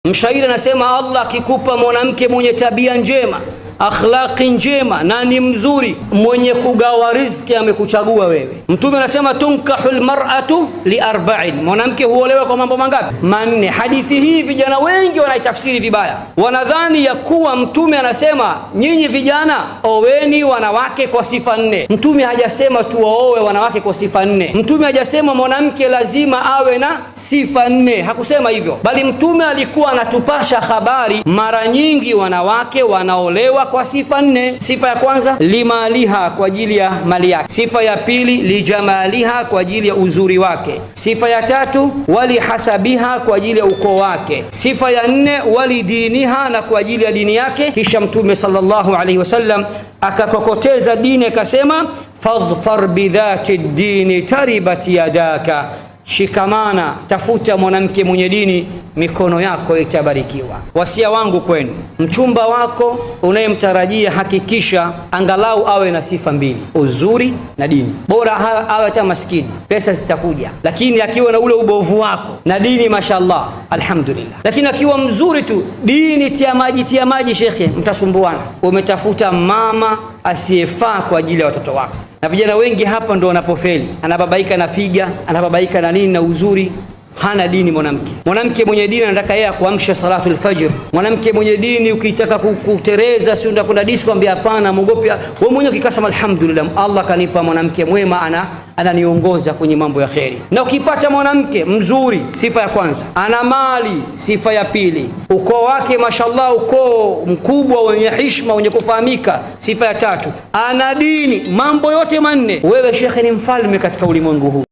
Mshairi anasema Allah akikupa mwanamke mwenye tabia njema, akhlaqi njema na ni mzuri, mwenye kugawa riziki, amekuchagua wewe. Mtume anasema tunkahu lmar'atu liarba'in, mwanamke huolewa kwa mambo mangapi? Manne. Hadithi hii vijana wengi wanaitafsiri vibaya, wanadhani ya kuwa Mtume anasema nyinyi vijana oweni wanawake kwa sifa nne. Mtume hajasema tuwaoe wanawake kwa sifa nne. Mtume hajasema mwanamke lazima awe na sifa nne, hakusema hivyo, bali Mtume alikuwa anatupasha habari. Mara nyingi wanawake wanaolewa kwa sifa nne. Sifa ya kwanza limaliha, kwa ajili ya mali yake. Sifa ya pili lijamaliha, kwa ajili ya uzuri wake. Sifa ya tatu walihasabiha, kwa ajili ya ukoo wake. Sifa ya nne walidiniha, na kwa ajili ya dini yake. Kisha Mtume sallallahu alaihi wasallam akakokoteza dini akasema, fadhfar bidhati dini taribat yadaka, shikamana, tafuta mwanamke mwenye dini, mikono yako itabarikiwa. Wasia wangu kwenu, mchumba wako unayemtarajia hakikisha angalau awe na sifa mbili, uzuri na dini. Bora awe hata maskini, pesa zitakuja, lakini akiwa na ule ubovu wako na dini, mashallah, alhamdulillah. Lakini akiwa mzuri tu, dini tia maji, tia maji, shekhe, mtasumbuana. Umetafuta mama asiyefaa kwa ajili ya watoto wako. Na vijana wengi hapa ndo wanapofeli, anababaika na figa, anababaika na nini na uzuri, hana dini. Mwanamke mwanamke mwenye dini anataka yeye akuamsha salatul fajr. Mwanamke mwenye dini ukitaka kutereza, si unataka kwenda disco, ambia hapana, muogopi wewe mwenyewe. Ukikasema alhamdulillah, Allah kanipa mwanamke mwema, ananiongoza kwenye mambo ya kheri. Na ukipata mwanamke mzuri, sifa ya kwanza, ana mali, sifa ya pili, ukoo wake mashallah, ukoo mkubwa wenye heshima, wenye kufahamika, sifa ya tatu, ana dini. Mambo yote manne, wewe shekhe ni mfalme katika ulimwengu huu.